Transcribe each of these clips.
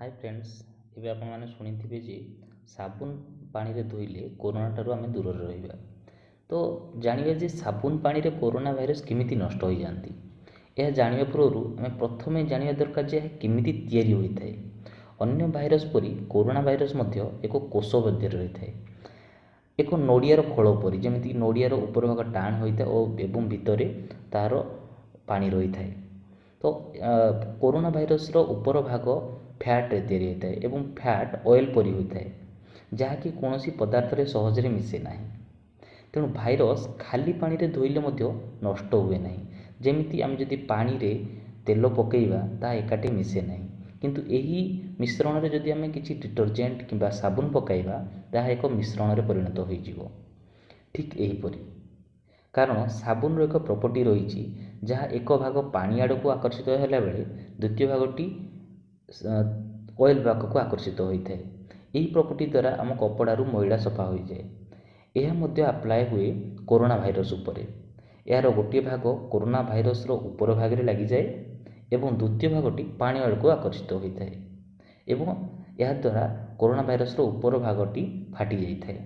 High friends, ଏବେ ଆପଣମାନେ ଶୁଣିଥିବେ ଯେ ସାବୁନ ପାଣିରେ ଧୋଇଲେ କୋରୋନା ଠାରୁ ଆମେ ଦୂରରେ ରହିବା। ତ ଜାଣିବା ଯେ ସାବୁନ ପାଣିରେ କୋରୋନା ଭାଇରସ୍ କେମିତି ନଷ୍ଟ ହୋଇଯାଆନ୍ତି। ଏହା ଜାଣିବା ପୂର୍ବରୁ ଆମେ ପ୍ରଥମେ ଜାଣିବା ଦରକାର ଯେ ଏହା କେମିତି ତିଆରି ହୋଇଥାଏ। ଅନ୍ୟ ଭାଇରସ୍ ପରି କୋରୋନା ଭାଇରସ୍ ମଧ୍ୟ ଏକ କୋଷ ମଧ୍ୟରେ ରହିଥାଏ, ଏକ ନଡ଼ିଆର ଖୋଳ ପରି। ଯେମିତି ନଡ଼ିଆର ଉପର ଭାଗ ଟାଣ ହୋଇଥାଏ ଓ ଏବଂ ଭିତରେ ତା'ର ପାଣି ରହିଥାଏ। ତ କୋରୋନା ଭାଇରସ୍ର ଉପର ଭାଗ ଫ୍ୟାଟ୍ରେ ତିଆରି ହୋଇଥାଏ ଏବଂ ଫ୍ୟାଟ୍ ଅଏଲ୍ ପରି ହୋଇଥାଏ, ଯାହାକି କୌଣସି ପଦାର୍ଥରେ ସହଜରେ ମିଶେ ନାହିଁ। ତେଣୁ ଭାଇରସ୍ ଖାଲି ପାଣିରେ ଧୋଇଲେ ମଧ୍ୟ ନଷ୍ଟ ହୁଏ ନାହିଁ। ଯେମିତି ଆମେ ଯଦି ପାଣିରେ ତେଲ ପକାଇବା, ତାହା ଏକାଠି ମିଶେ ନାହିଁ, କିନ୍ତୁ ଏହି ମିଶ୍ରଣରେ ଯଦି ଆମେ କିଛି ଡିଟର୍ଜେଣ୍ଟ କିମ୍ବା ସାବୁନ ପକାଇବା, ତାହା ଏକ ମିଶ୍ରଣରେ ପରିଣତ ହୋଇଯିବ। ଠିକ୍ ଏହିପରି, କାରଣ ସାବୁନର ଏକ ପ୍ରପର୍ଟି ରହିଛି, ଯାହା ଏକ ଭାଗ ପାଣି ଆଡ଼କୁ ଆକର୍ଷିତ ହେଲା ବେଳେ ଦ୍ୱିତୀୟ ଭାଗଟି ଅଏଲ୍ ପାଖକୁ ଆକର୍ଷିତ ହୋଇଥାଏ। ଏହି ପ୍ରପର୍ଟି ଦ୍ୱାରା ଆମ କପଡ଼ାରୁ ମଇଳା ସଫା ହୋଇଯାଏ। ଏହା ମଧ୍ୟ ଆପ୍ଲାଏ ହୁଏ କୋରୋନା ଭାଇରସ୍ ଉପରେ। ଏହାର ଗୋଟିଏ ଭାଗ କୋରୋନା ଭାଇରସ୍ର ଉପର ଭାଗରେ ଲାଗିଯାଏ ଏବଂ ଦ୍ୱିତୀୟ ଭାଗଟି ପାଣି ଆଡ଼କୁ ଆକର୍ଷିତ ହୋଇଥାଏ ଏବଂ ଏହାଦ୍ୱାରା କୋରୋନା ଭାଇରସ୍ର ଉପର ଭାଗଟି ଫାଟି ଯାଇଥାଏ।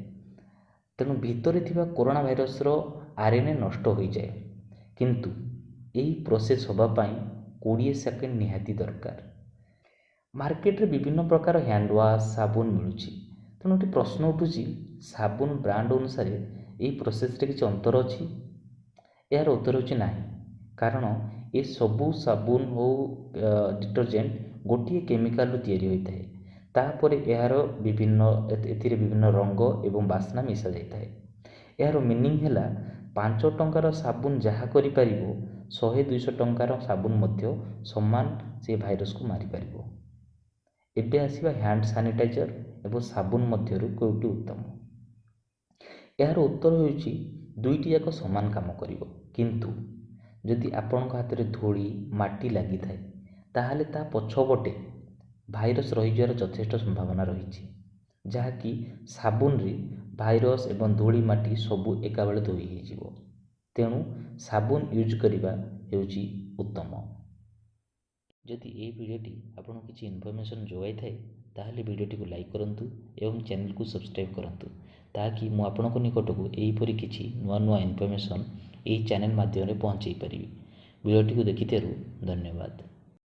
ତେଣୁ ଭିତରେ ଥିବା କୋରୋନା ଭାଇରସ୍ର ଆର୍ଏନ୍ଏ ନଷ୍ଟ ହୋଇଯାଏ। କିନ୍ତୁ ଏହି ପ୍ରୋସେସ୍ ହେବା ପାଇଁ 20 ସେକେଣ୍ଡ ନିହାତି ଦରକାର। ମାର୍କେଟରେ ବିଭିନ୍ନ ପ୍ରକାର ହ୍ୟାଣ୍ଡ ୱାଶ୍, ସାବୁନ ମିଳୁଛି। ତେଣୁ ଏଠି ପ୍ରଶ୍ନ ଉଠୁଛି, ସାବୁନ ବ୍ରାଣ୍ଡ ଅନୁସାରେ ଏହି ପ୍ରୋସେସ୍ରେ କିଛି ଅନ୍ତର ଅଛି? ଏହାର ଉତ୍ତର ହେଉଛି ନାହିଁ, କାରଣ ଏସବୁ ସାବୁନ ହେଉ, ଡିଟର୍ଜେଣ୍ଟ ଗୋଟିଏ କେମିକାଲରୁ ତିଆରି ହୋଇଥାଏ। ତାପରେ ଏହାର ବିଭିନ୍ନ ଏଥିରେ ବିଭିନ୍ନ ରଙ୍ଗ ଏବଂ ବାସ୍ନା ମିଶା ଯାଇଥାଏ। ଏହାର ମିନିଂ ହେଲା, 5 ଟଙ୍କାର ସାବୁନ ଯାହା କରିପାରିବ, 100-200 ଟଙ୍କାର ସାବୁନ ମଧ୍ୟ ସମାନ ସେ ଭାଇରସକୁ ମାରିପାରିବ। ଏବେ ଆସିବା ହ୍ୟାଣ୍ଡ ସାନିଟାଇଜର ଏବଂ ସାବୁନ ମଧ୍ୟରୁ କେଉଁଟି ଉତ୍ତମ? ଏହାର ଉତ୍ତର ହେଉଛି, ଦୁଇଟି ଯାକ ସମାନ କାମ କରିବ। କିନ୍ତୁ ଯଦି ଆପଣଙ୍କ ହାତରେ ଧୂଳି ମାଟି ଲାଗିଥାଏ, ତାହେଲେ ତା ପଛପଟେ ଭାଇରସ୍ ରହିଯିବାର ଯଥେଷ୍ଟ ସମ୍ଭାବନା ରହିଛି, ଯାହାକି ସାବୁନରେ ଭାଇରସ୍ ଏବଂ ଧୂଳି ମାଟି ସବୁ ଏକାବେଳେ ଧୋଇ ହେଇଯିବ। ତେଣୁ ସାବୁନ ୟୁଜ୍ କରିବା ହେଉଛି ଉତ୍ତମ। ଯଦି ଏହି ଭିଡ଼ିଓଟି ଆପଣଙ୍କୁ କିଛି ଇନଫର୍ମେସନ୍ ଯୋଗାଇଥାଏ, ତାହେଲେ ଭିଡ଼ିଓଟିକୁ ଲାଇକ୍ କରନ୍ତୁ ଏବଂ ଚ୍ୟାନେଲକୁ ସବସ୍କ୍ରାଇବ୍ କରନ୍ତୁ, ତାହାକି ମୁଁ ଆପଣଙ୍କ ନିକଟକୁ ଏହିପରି କିଛି ନୂଆ ନୂଆ ଇନଫର୍ମେସନ୍ ଏହି ଚ୍ୟାନେଲ ମାଧ୍ୟମରେ ପହଞ୍ଚାଇ ପାରିବି। ଭିଡ଼ିଓଟିକୁ ଦେଖିଥିବାରୁ ଧନ୍ୟବାଦ।